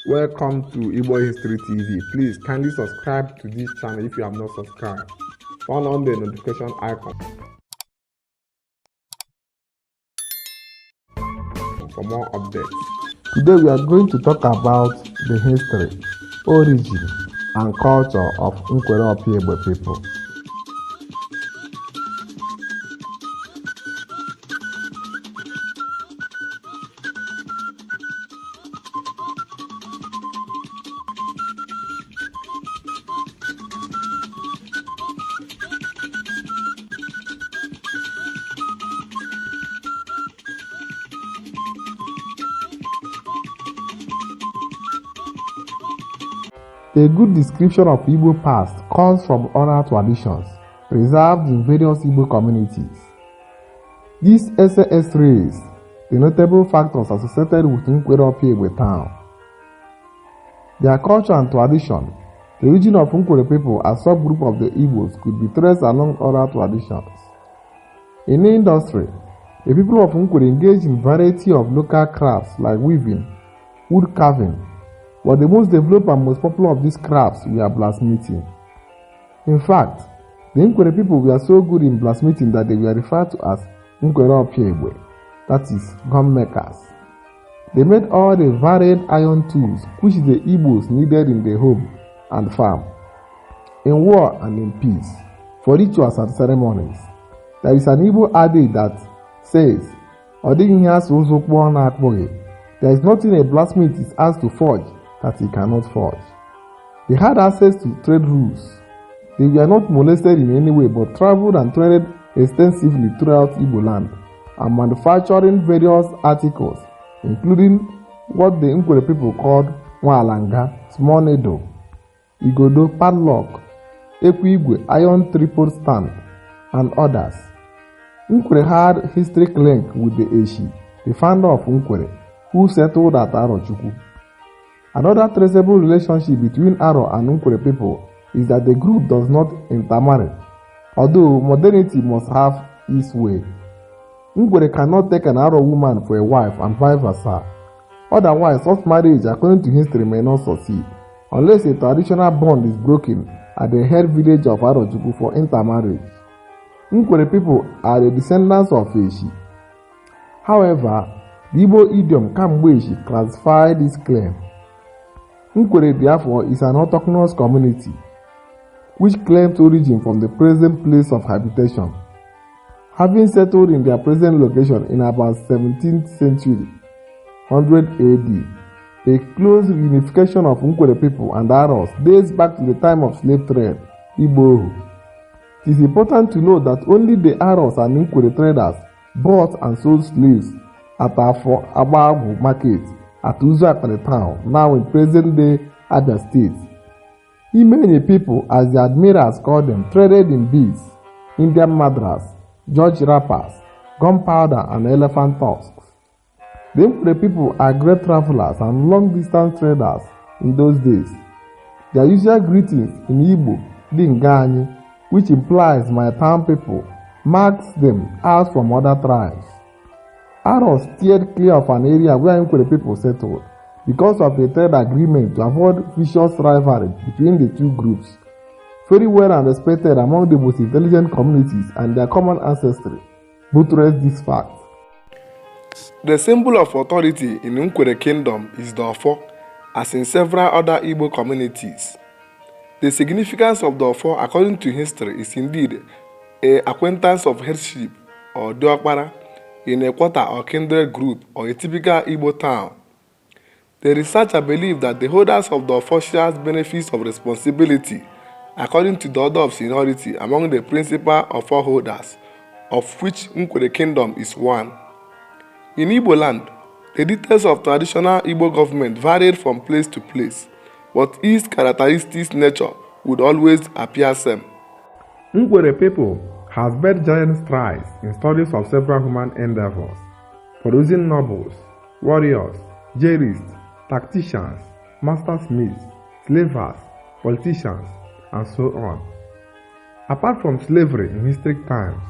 Welcome to Igbo History TV. Please kindly subscribe to this channel if you have not subscribed. Turn on the notification icon for more updates. Today we are going to talk about the history, origin, and culture of Nkwerre Opiegbe people. A good description of Igbo past comes from oral traditions preserved in various Igbo communities. These essays raise the notable factors associated with Nkwerre Opiegbe town. Their culture and tradition. The origin of Nkwerre people as a subgroup of the Igbos could be traced along oral traditions. In industry, the people of Nkwerre engage in variety of local crafts like weaving, wood carving, but the most developed and most popular of these crafts were blacksmithing. In fact, the Nkwerre people were so good in blacksmithing that they were referred to as Nkwerre Opiegbe, that is, gunmakers. They made all the varied iron tools which the Igbos needed in the home and farm, in war and in peace, for rituals and ceremonies. There is an Igbo adage that says, there is nothing a blacksmith is asked to forge that he cannot forge. They had access to trade routes. They were not molested in any way but traveled and traded extensively throughout Igbo land and manufacturing various articles, including what the Nkwerre people called Nwalanga, small needle, Igodo, padlock, Ekwigwe, iron tripod stand, and others. Nkwerre had historic link with the Eshi, the founder of Nkwerre, who settled at Arochukwu. Another traceable relationship between Aro and Nkwerre people is that the group does not intermarry, although modernity must have its way. Nkwerre cannot take an Aro woman for a wife and vice versa. Otherwise, such marriage, according to history, may not succeed, unless a traditional bond is broken at the head village of Arochukwu for intermarriage. Nkwerre people are the descendants of Eshi. However, the Igbo idiom Kamgbeshi classified this claim. Nkwerre, therefore, is an autochthonous community which claims origin from the present place of habitation, having settled in their present location in about 17th century, 100 AD. A close unification of Nkwerre people and Aros dates back to the time of slave trade, Igbo. It is important to note that only the Aros and Nkwerre traders bought and sold slaves at Afo Abagu market at Uzuakane town, now in present-day Abia State. Imene people, as the admirers called them, traded in beads, Indian madras, George wrappers, gunpowder, and elephant tusks. The Nkwerre people are great travelers and long-distance traders in those days. Their usual greetings in Igbo, Dingani, which implies my town people, marks them out from other tribes. Aros steered clear of an area where Nkwerre people settled because of a trade agreement to avoid vicious rivalry between the two groups, very well and respected among the most intelligent communities, and their common ancestry buttress this fact. The symbol of authority in Nkwerre kingdom is the Ofo, as in several other Igbo communities. The significance of the Ofo, according to history, is indeed an acquaintance of headship or Diokpara in a quarter or kindred group or a typical Igbo town. The researcher believes that the holders of the Ofo share benefits of responsibility according to the order of seniority among the principal Ofo holders, of which Nkwerre kingdom is one. In Igbo land, the details of traditional Igbo government varied from place to place, but its characteristics nature would always appear same. Nkwerre people has made giant strides in studies of several human endeavors, producing nobles, warriors, jurists, tacticians, mastersmiths, slavers, politicians, and so on. Apart from slavery in historic times,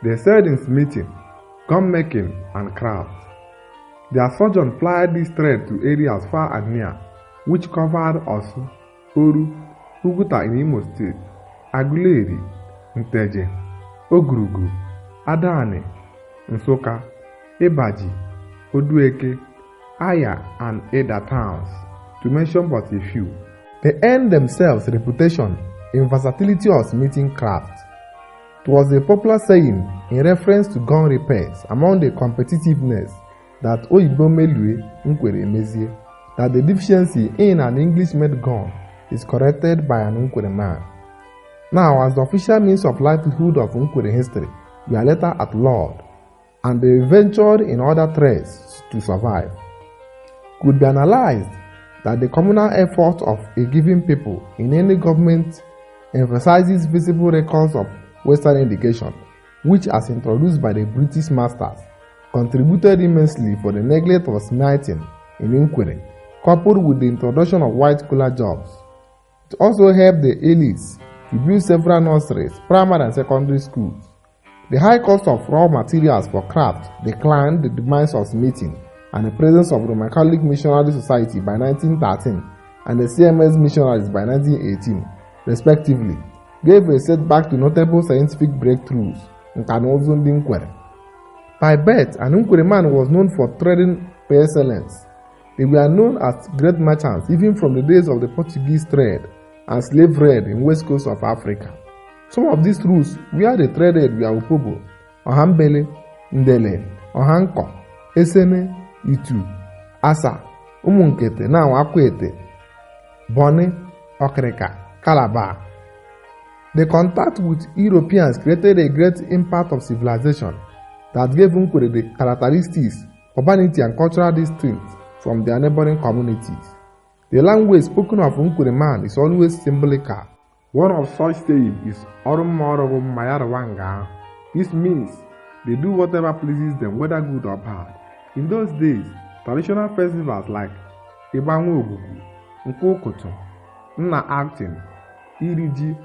they excelled in smithing, gun making, and craft. Their surgeon plied this trade to areas far and near, which covered Osu, Oru, Uguta in Imo State, Aguleri, Nteje, Ogurugu, Adane, Nsukka, Ibaji, Odueke, Aya, and Eda towns, to mention but a few. They earned themselves a reputation in versatility of smithing craft. It was a popular saying in reference to gun repairs among the competitiveness that Oyibo Melue Nkwerre Emezie, that the deficiency in an English-made gun is corrected by an Nkwerre man. Now, as the official means of livelihood of Nkwerre history, we are later at Lord, and they ventured in other trades to survive. Could be analyzed that the communal effort of a given people in any government emphasizes visible records of Western education, which, as introduced by the British masters, contributed immensely for the neglect of smithing in Nkwerre, coupled with the introduction of white-collar jobs. It also helped the elites to build several nurseries, primary and secondary schools. The high cost of raw materials for craft declined the demands of smithing, and the presence of Roman Catholic Missionary Society by 1913 and the CMS missionaries by 1918, respectively, gave a setback to notable scientific breakthroughs in Nkanozu Nkwerre. By birth, an Nkwerre man was known for trading by excellence. They were known as great merchants even from the days of the Portuguese trade and slave trade in west coast of Africa. Some of these routes where they traded were Opobo, Ohambele, Ndele, Ohanko, Esene, Itu, Asa, Umunkete, now Akwete, Boni, Okrika, Calabar. The contact with Europeans created a great impact of civilization that gave Nkwerre the characteristics, urbanity, and cultural distinct from their neighboring communities. The language spoken of Nkwerre man is always symbolical. One of such sayings is Orumorogo Mayarwanga. This means they do whatever pleases them, whether good or bad. In those days, traditional festivals like Ibanwe Ogugu, Nkokoto, Nna Acting, Iriji,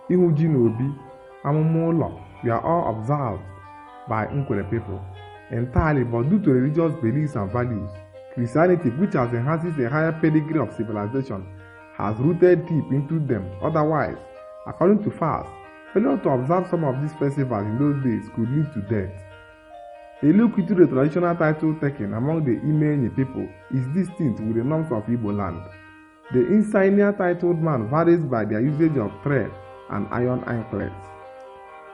Ihuji Nobi, Amumulo were all observed by Nkwerre people entirely, but due to religious beliefs and values, Christianity, which has enhances a higher pedigree of civilization, has rooted deep into them. Otherwise, according to facts, failure to observe some of these festivals in those days could lead to death. A look into the traditional title taken among the Imenyi people is distinct with the norms of Igbo land. The insignia titled man varies by their usage of thread and iron anklets.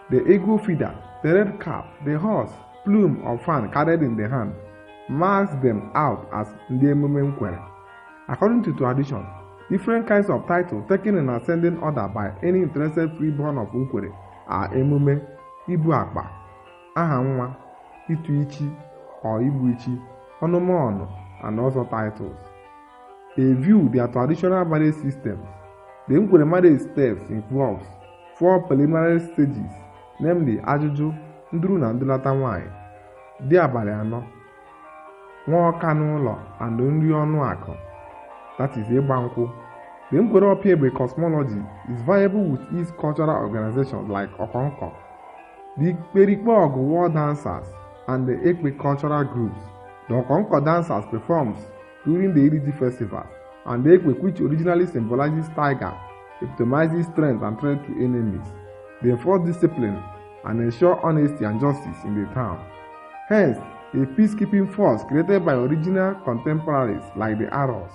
The ego feeder, the red cap, the horse, plume or fan carried in the hand marks them out as Ndemume Nkwerre. According to tradition, different kinds of titles taken in ascending order by any interested freeborn of Nkwerre are Emume, Ibu Akpa, Ahanwa, Ituichi or Ibuichi, Onomono, and other titles. A view their traditional marriage systems. The Nkwerre marriage steps involves 4 preliminary stages, namely Ajuju, Nduru na Ndulata Nwanyị, Di Abalị Anọ, Nwaọka n'ụlọ, and Nri Ọnụ Akụ, that is Ịgba Nkwụ. The Nkwerre Opiegbe cosmology is viable with its cultural organizations like Okonko, the Ikperikpe war dancers, and the Ekpe cultural groups. The Okonko dancers performs during the Iriji festival, and the Ekpe, which originally symbolizes tiger, epitomizes strength and threat to enemies. They enforce discipline and ensure honesty and justice in the town. Hence, a peacekeeping force created by original contemporaries like the Aros.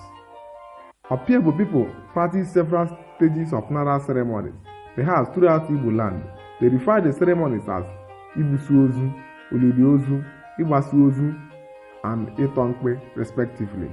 Opiegbe people practice several stages of Nara ceremonies, perhaps throughout Igbo land. They refer the ceremonies as Ibusuozu, Oliliozu, Igbasuozu, and Etonkpe, respectively.